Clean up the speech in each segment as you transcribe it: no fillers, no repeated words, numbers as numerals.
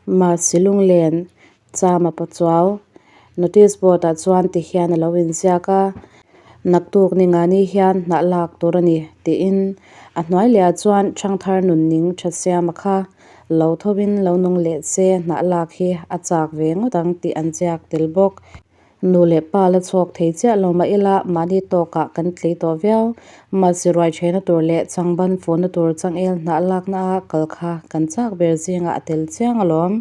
Masi lunglen chama pachuau notice board ah chuan ti hian alo inziak a naktuk ningani hian hnah lak tur ani tiin a hnuai leh ah chuan thangthar nunning tha siama kha lo tho in lo nung leh se hnah lak hi a chak ve ngawt ang tih an ziak tel bawk. Nu leh pa la chhawk thei chiah lo mah ila mahni tawkah kan tlei tawh viau masi ruai ṭhehna tur leh changban fun na tur changel hnah lakna a kal kha kan chak ber zingah a tel chiang alawm.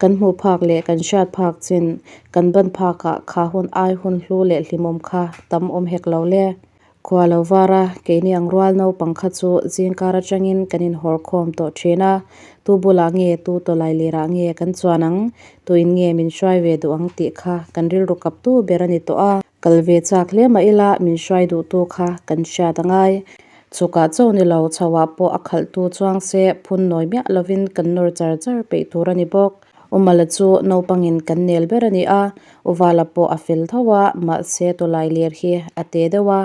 Kan hmuh phak leh kan hriat phak chin kan ban phakah kha hun ai hun hlu leh hlimawm kha tam awm hek lo le. Khua lo var a, keini ang rual naupang kha chu zingkar atangin kan inhawr khawm tawh thin a, tu bulah nge tu tawlai lirah nge kan chuan ang, tuin nge min hruai ve duh ang tih kha kan rilru kaptu ber a ni tawh a. Kal ve chak hle mah ila min hruai duhtu kha kan hriat a ngai. Chhukah chauh ni lo chhoah pawh a khalhtu chuang se phun nawi miah lovin kan nawr char char peih tur a ni bawk. Umala chu naupangin kan nel ber a ni a, Uvala pawh a fel tho a, mahse tawlai ler hi a te deuh a,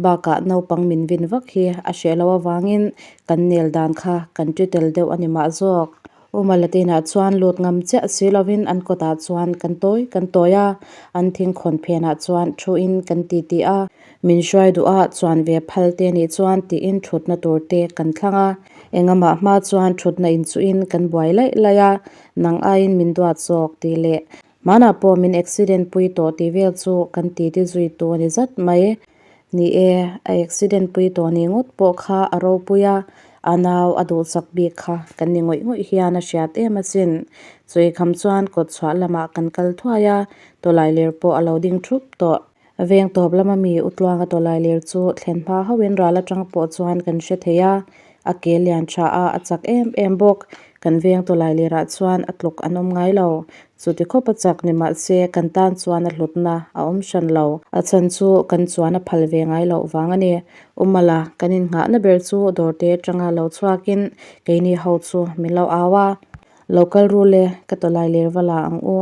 bakah naupang min vin vak hi a hreh loh avangin kan nel dan kha kan ti tel deuh a ni mah zawk. Umala tinah chuan lut ngam chiah si lovin an kawtah chuan kan tawi kan tawi a, an thingkhawn phenah chuan thuin kan titi a. Min hruai duh a, chuan ve phal te nih chuan tiin thutna tur te kan thlang a. Engamah hma chuan thutna inchuhin kan buai laih laih a, nang aiin min duat zawk tih leh hmanah pawh min accident pui tawh tih vel chu kan titi zui tu a ni zat mai. Ni e, a accident pui tawh ni ngawt pawh kha a ropui a, a nau a duhsak bik kha kan ni ngawih ngawih hian a hriat em asin. Chawikham chuan kawtchhuah lamah kan kal thuai a, tawlai ler pawh a lo ding thup tawh. Veng tawp lama mi Utluanga tawlai ler chu thlen hma hauhin ral atang pawh chuan kan hre thei a, a ke lian tha a, a chak em em bawk. Kan veng tawlai lerah chuan a tluk an awm ngai lo. Chuti khawp a chak ni mah se kan tan chuan a hlutna a awm hran lo. A chhan chu kan chuan a phal ve ngai loh vang a ni. Umala kan innghahna ber chu dawrte atanga lo chhuakin keini ho chu min lo au a. Lo kal ru le, ka tawlai ler va la ang u,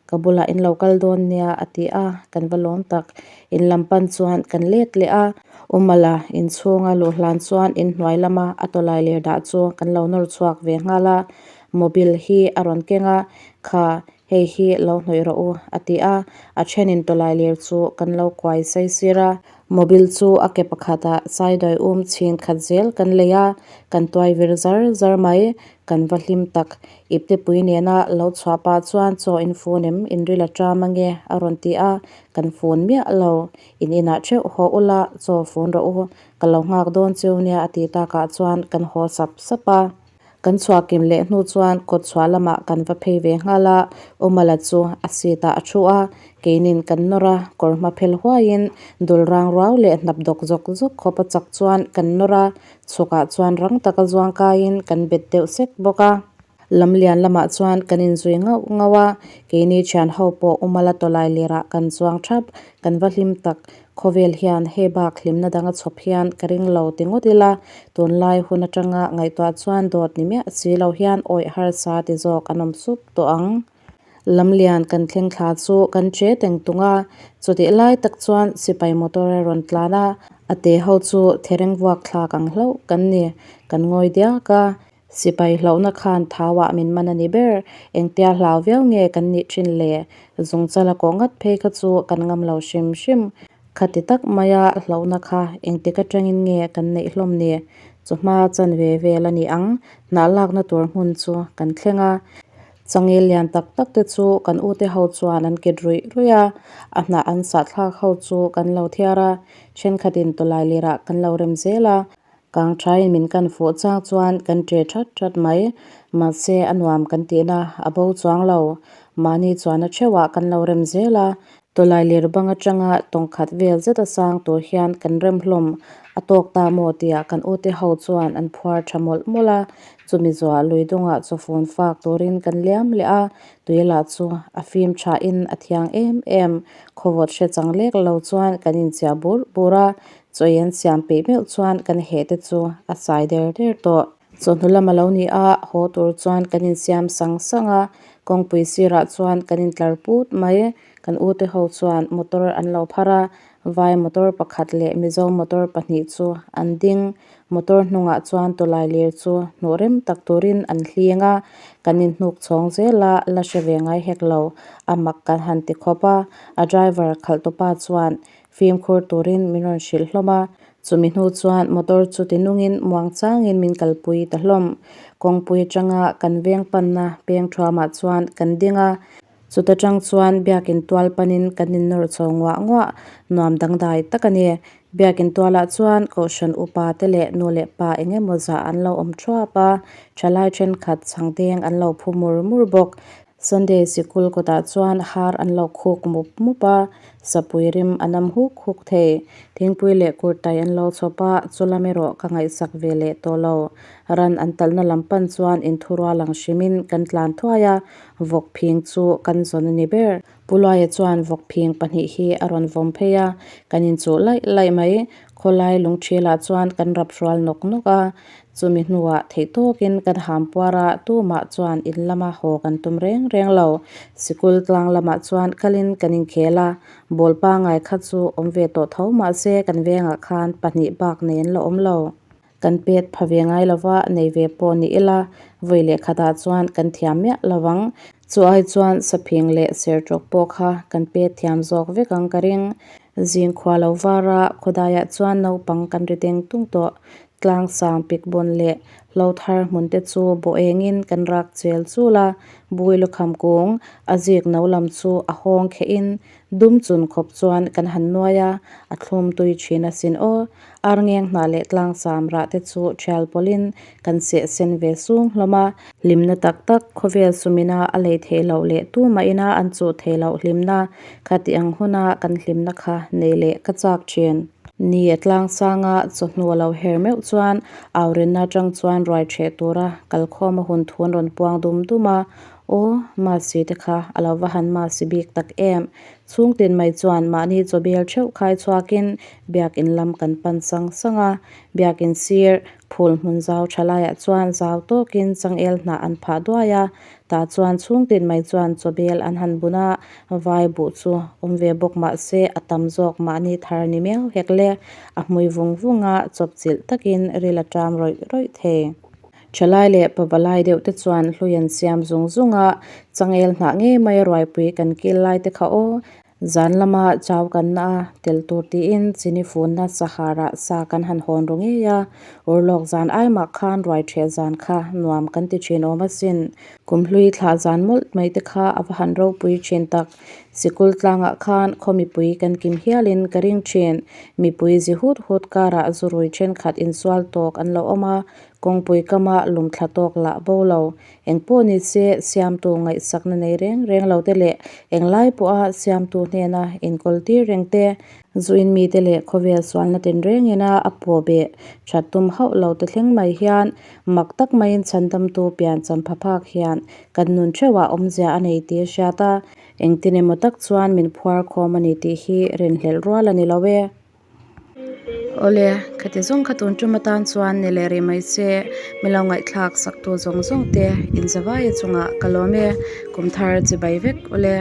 ka bulah in lo kal dawn nia a ti a, kan va lawm tak. In lam pan chuan kan let leh a, Umala inchhunga luh hlan chuan inhnuai lama a tawlai ler dah chu kan lo nawr chhuak ve nghal a, mobil hi a rawn keng a, Kha, hei hi lo hnawih rawh u a ti a, a thenin tawlai ler chu kan lo kuai sai sir a. Mobil chu a ke pakhatah saidawi um chhin khat zel kan lei a, kan tuai vir zar zar mai. Kan va hlim tak. Iptepui nena lo chhuah pah chuan chaw in fun em, in ril a ṭam ange a rawn ti a, kan fun miah lo. In inah theuh haw ula chaw fun rawh u, ka lo nghak dawn cheu nia a ti takah chuan kan haw sap sap a. Kan chhuah kim leh hnu chuan kawt chhuah lamah kan va phei ve nghal a, Umala chu a seat ah a thu a, keinin kan nawr a, kawr hma phel huaiin dul rang ruau leh hnap dawk zawk zawk khawp a chak chuan kan nawr a, Chhukah chuan rang taka zuang kaiin kan bet deuh sek bawk a. Lamlian lamah chuan kan inzui ngauh ngauh a, keini thian ho pawh Umala tawlai lerah kan chuang thap, kan va hlim tak. Khawvel hian hei bak hlimna dang a chhawp hian ka ring lo ti ngawt ila, tunlai hun atanga ngaihtuah chuan dawt ni miah si lo hian awih harsa ti zawk an awm sup tawh ang. Lamlian kan thleng thla chu kan che teng tung a, chutih lai tak chuan sipai motor a rawn tlan a, a te ho chu thereng vuak thlak ang hlauh kan ni, kan ngawi diak a, sipai hlauhna khan thauah min man a ni ber, engtia hlau viau nge kan nih thin le, zungchala kawh ngat phei kha chu kan ngam lo hrim hrim, khati tak maia hlauhna kha engtik atangin nge kan neih hlawm ni, chawhma chanve vel a ni ang, hnah lakna tur hmun chu kan thleng a. Changel lian tak tak te chu kan ute ho chuan an kit ruih ruih a, a hnah an sah thlak ho chu kan lo thiar a, thenkhatin tawlai lirah kan lo rem zel a, kang thain min kan fuh chang chuan kan ṭe that that mai, mahse a nuam kan tihna a bo chuang lo, mahni chuan a theuhah kan lo rem zel a, Tawlai ler bang atanga tawng khat vel zet a sang tur hian kan rem hlawm a tawk ta maw tia kan ute ho chuan an phuar tha mawlh mawlh a, chumi zuah lui dungah chawfun fak turin kan liam leh a, tui lah chu a fim thain a thiang em em, khawvawt hre chang lek lo chuan kan inchiah bur bur a, chaw en siam peih meuh chuan kan heh te chu a sai der der tawh. Chawhnu lam a lo ni a, haw tur chuan kan insiam sang sang a, kawngpui sirah chuan kan intlar put mai. Kan ute ho chuan motor an lo phar a, vai motor pakhat leh Mizo motor pahnih chu an ding. Motor hnungah chuan tawlailir chu hnuh rem tak turin an hling a, kan inhnuk chhawng zel a, la hre ve ngai hek lo. A mak kan han ti khawp a, a driver khalh tupa chuan fimkhur turin min rawn hrilh hlawm a. Chumi hnu chuan motor chu ti nungin muang changin min kalpui ta hlawm. Kawngpui atanga kan veng panna peng thuamah chuan kan ding a, chuta tang chuan biakin tual panin kan innawr chho nguah nguah nuam dangdai tak a ni. Biakin tualah chuan kohhran upa te leh nu leh pa eng emaw zah an lo awm thuap a, thalai thenkhat chhang deng an lo phu mur mur bawk. Sunday sikul kawtah chuan har an lo khuk mup mup a, sapui rim a nam huk huk thei. Thingpui leh kurtai an lo chhawp a, chulam erawh ka ngaihsak ve leh tawh lo. Ran an talhna lam pan chuan inthurual ang hrimin kan tlan thuai a, vawk phing chu kan zawn a ni ber. Pu Luaia chuan vawk phing pahnih hi a rawn vawm phei a, kan inchuh laih laih mai. Khawlai lungthilah chuan kan rap hrual nawk nawk a, Chumi hnuah theih tawkin kan ham puar a, tumah chuan in lama haw kan tum reng reng lo. Sikul tlang lamah chuan kalin kan inkhel a, ball pangai kha chu awm ve tawh tho mahse kan vengah khan pahnih bak nei an la awm lo. Kan pet pha ve ngai lova, nei ve pawh ni ila, vawi leh khatah chuan kan thiam miah lo ang. Chu ai chuan saphing leh serṭawk pawh kha kan pet thiam zawk vek ang ka ring. Zing khua lo var a, khawdaiah chuan naupang kan ri deng tung tawh. Tlang sang pik bawn leh hlo thar hmun te chu bawh engin kan rak chel chul a, bui lukham kung a zik no lam chu a hawng kheh in dum chun khawp chuan kan han nuai a, a thlum tui thin asin aw. Arngeng hnah leh tlang sam rah te chu thial pawlhin kan seh sen ve sung hlawm a. Hlimna tak tak khawvel sumina a lei theih loh leh tumah ina an chuh theih loh hlimna khati ang huna kan hlimna kha nei leh ka chak thin. Ni a tlang sanga chawhnu a lo her meuh chuan aurinna atang chuan ruai ṭheh tura kalkhawm a hun thu an rawn puang dum dum a, Aw, Masi te kha a lo va han Masi bik tak em? Chhungtin mai chuan mahni chawbel theuh khai chhuakin biakin lam kan pan sang sang a, biakin sir phul hmun zau tha laiah chuan zau tawkin changel hnah an phah duai a, tah chuan chhungtin mai chuan chawbel an han bun a, Vai buh chu awm ve bawk mah se a tam zawk mahni thar ni miau hek le, a hmui vung vung a, chawp chilh takin ril a ṭam rawih rawih thei. Ṭhalai leh pavalai deuh te chuan hlui an siam zung zung a, changel hnah ngei mai a ruaipui kan kil lai te kha aw, zan lama chau kan na a, tel tur tiin chini funna sahara sa kan han hawn ru ngei a, urlawk zan ai mah khan ruai ṭheh zan kha nuam kan ti ṭhin awm asin. Kumhlui thlah zan mawlh mai te kha a va han ropui thin tak. Sikul tlangah khan khaw mipui kan kim hialin ka ring thin. Mipui zi hut hut karah zurui thenkhat insual tawk an lo awm a, kawngpui kama lum thla tawk lah bo lo. Engpawh ni se siamtu ngaihsakna nei reng reng lo te leh englai pawha siamtu hnena inkawl tir reng te, Zuin mite leh khawvel sualna tinrengina a pawh beh that tum hauh lo te thleng mai hian mak tak maiin chhandamtu pian champha phak hian kan nun theuhah awmzia a nei tih a hriat a, engtin emaw tak chuan min phuar khawm a ni tih hi rinhlelh rual a ni lo e. Awle, khati zawng kha tun tum atan chuan ni leh rih mai se, min lo ngaihthlak saktu zawng zawng te inzavaia chungah ka lawm e, kum thar chibai vek awle.